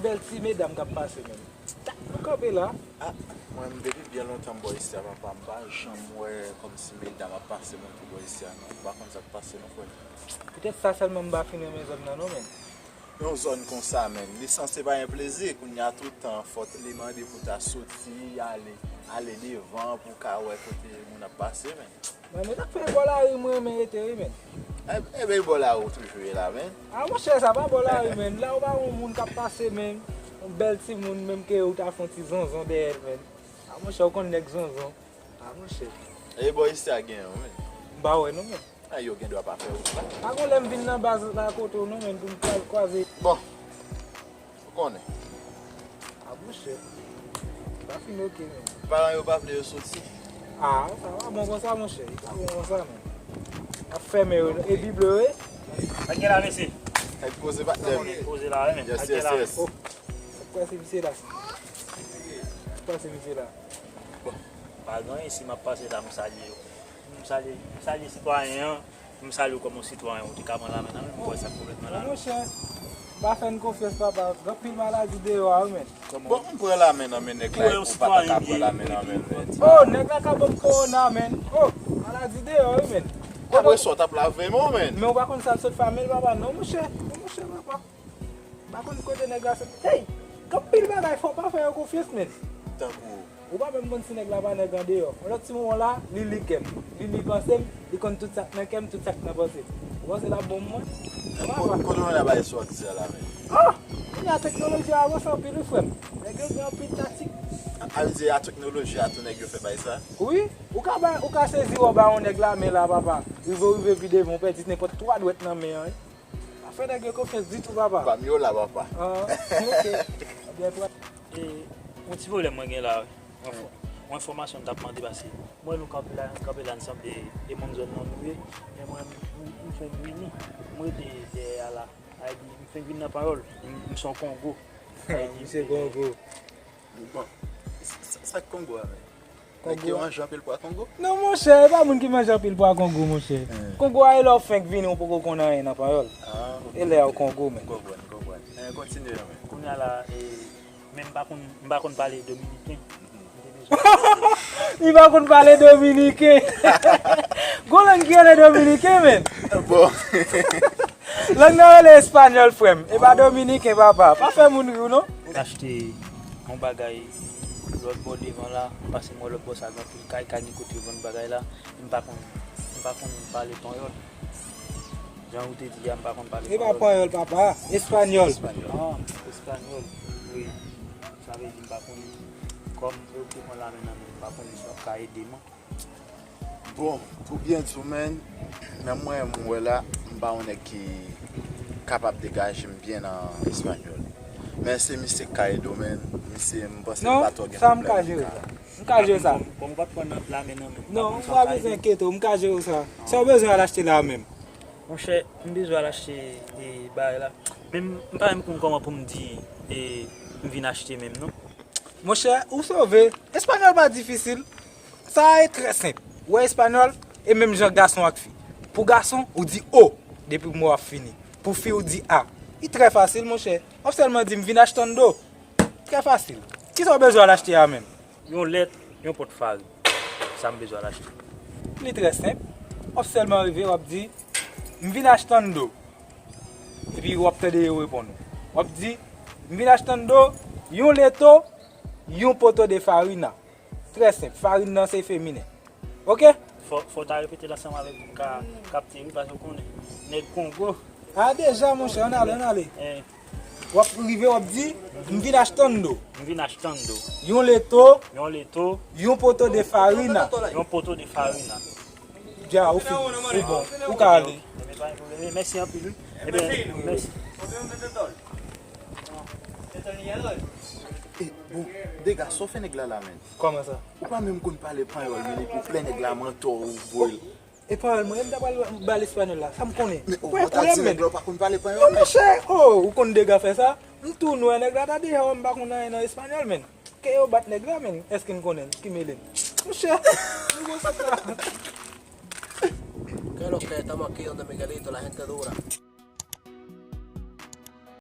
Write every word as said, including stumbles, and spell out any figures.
Bèl ti medam k ap pase menm. Tak, nou kanpe la. Ah, mwen menm depi byen lontan m bò isi a papa, m pa janm wè kòmsi medam ap pase monte bò isi a non. M pa konn sa k pase non frè m. Poutèt sa sèlman m pa fin renmen zòn nan non menm. Yon zòn konsa menm, li sanse pa gen plezi, kounye a tout tan fòk li mande pou ta soti, ale, ale devan pou w ka wè kote moun ap pase menm. Mwen menm sa k fè bò lari m renmen rete wi menn. Enben bò lari w toujou ye la menn. A monchè sa pa bò lari menn, la ou pa wè yon moun k ap pase menn, yon bèl timoun menm ke ou ta fè yon ti zonzon dèyè l menn. A monchè ou konn nèg zonzon. A monchè. E bò isi a gen yon menn. M pa wè non menn. A yo gen dwa pa fè wout la. Pa gon lè m vin nan baz la kote w non menn pou m kwaze. Bon. Ou konnen. A monchè. Sa fin oke menn. Paran yo pa vle yo soti. A, sa pa bon konsa monchè. Li pa bon konsa menn. Ap fèmen yo. E Bib yo ye? Sa k gen la mesye? Nèg poze patnè m. Poze la wi menn. Sa k gen la? Oh. Sa k pase misye la? Sa k pase misye la? Bon. Pa gen anyen si m ap pase la m salye yo. M salye, m salye sitwayen an. M salye w kòm yon sitwayen, ou te ka pran lamen nan men m, m kwè sa k pwoblèm nan lamen. Monchè, m pa fè n konfyans papa, gen anpil maladi deyò a wi menn. Bon, m pran lamen nan men nèg la epi w pa ta ka pran lamen nan men l menn. Oh, nèg la ka ban m kowona menn. Oh, maladi deyò wi menn. Apre sa w t ap lave men w menn. Men w pa konn sa l sot fè a men l papa non monchè, non monchè papa. M pa konn kote nèg la sot. Hey! Gen anpil bagay fò w pa fè yo konfyans menn. Tankou. Ou pa menm konn si nèg la pa nèg andeyò. Yon lòt ti moman la, li li kè m. Li li panse m, li konn tout sa k nan kè m, tout sa k nan panse m. Ou panse l ap bon pou mwen? Kote w jwenn bagay sa w ap di a la menm? Oh! Kounye a teknoloji a avanse anpil wi frè m. Nèg yo gen anpil taktik. A vle di a teknoloji a tou nèg yo fè bagay sa? Wi. Ou ka bay, ou ka sezi wòb a yon nèg la men la papa. Rive w rive pi devan w pèdi nenpòt twa dwèt nan men an wi. Pa fè nèg yo konfyans ditou papa. Pa m yo la papa. Ah, ok. Ebyen, pra- E, yon ti pwoblèm mwen gen la wi. Yon enfò- yon enfòmasyon m t ap mande paske m wè nou kanpe la, kanpe la ansanm e, e moun zòn nan nou ye. Men mwen, m, m fenk vini. M rete dèyè a la. Sa vle di, m fenk vin nan Panyòl. M, m se yon Kongo. Sa vle di, m se Kongo. Bon, sa, sa k Kongo a menm? Nèg ki manje anpil pwa Kongo? Non monchè, e pa moun ki manje anpil pwa Kongo monchè. Kongo a e lè w fenk vini ou poko konn anyen nan panyòl. E lè a w Kongo menn. M konprann, m konprann. Kontinye non men. Kounye a la, e, men m pa konn, m pa konn pale dominiken. M te bezwen pale. Li pa konn pale dominiken. Gon lang ki rele dominiken menn. Bon. Lang nan rele espanyòl frè m. E pa dominiken papa. Pa fè moun ri w non. Achte yon bagay lòt bò devan la, paske m wè lòt bò sa gen anpil kay, kay gen kote yo vann bagay la, m pa konn, m pa konn pale panyòl. Jan ou te di a, m pa konn pale panyòl. E pa panyòl papa, espanyòl. Espanyòl. Ah, espanyòl. Wi. Sa vle di m pa konnen, kòm ou te pran lamen nan men m, m pa konnen si w ap ka ede mwen. Bon, pou byen di w menn, menm mwen menm m wè la, m pa yon nèg ki kapab degaje m byen nan espanyòl. Men si misye ka ede w menn, misye m panse li pa twò gen pwoblèm. Non, sa m ka jere sa. M ka jere sa. Bon, ou pa t pran lamen nan men m. Non, ou pa bezwen enkyete w, m ka jere w sa. Sa w bezwen al achte la a menm? Monchè, m bezwen al achte e, bagay la. Men m pa menm konn kòman pou m di e, m vin achte menm non. Monchè, ou sove. Espanyòl pa difisil. Sa a e trè senp. Ou wè espanyòl e menm jan gason ak fi. Pou gason, ou di o depi mo a fini. Pou fi, ou di a. Li trè fasil, monchè. W ap sèlman di m vin achtando. Trè fasil. Kisa w bezwen al achte a menm? Yon lèt, yon pòt farin. Sa m bezwen al achte. Li trè senp. W ap sèlman rive, w ap di, m vin achtando. Epi w ap tande yo reponn ou. W ap di, m vin achtando, yon leto, yon poto de farina. Trè senp, farin nan se feminen. Oke? Fò, fò w ta repete l ansanm avèk moun ka kapte wi, paske w konnen, nèg Kongo. A deja, monchè, ann ale, ann ale. W ap rive, w ap di, m vin achtando. M vin achtando. Yon leto. Yon leto. Yon poto de farina. Yon poto de farina. Dja, ou fini. Ou bon. Ou ka ale. Ebyen, pa gen pwoblèm. Mèsi anpil, wi. Ebyen, mèsi. E, bon, dega, sa w fè nèg la la, menn? Kòman sa? Ou pa menm konn pale panyòl, menn, epi w plè nèg la mantò, ou voye l. E panyòl mwen, e m ta pral ba l espanyòl la, sa m konnen. Men ou pa ta di nèg la ou pa konn pale panyòl, menn. Monchè, oh, ou konn dega fè sa? M tou nwè, nèg la ta deja wè m pa konn anyen nan espanyòl, menn. Ke yo bat nèg la, menn. Èske n konnen l? Ki mele n? Monchè, nou gon sou sa. ¿Qué es lo que estamos aquí donde Miguelito, la gente dura?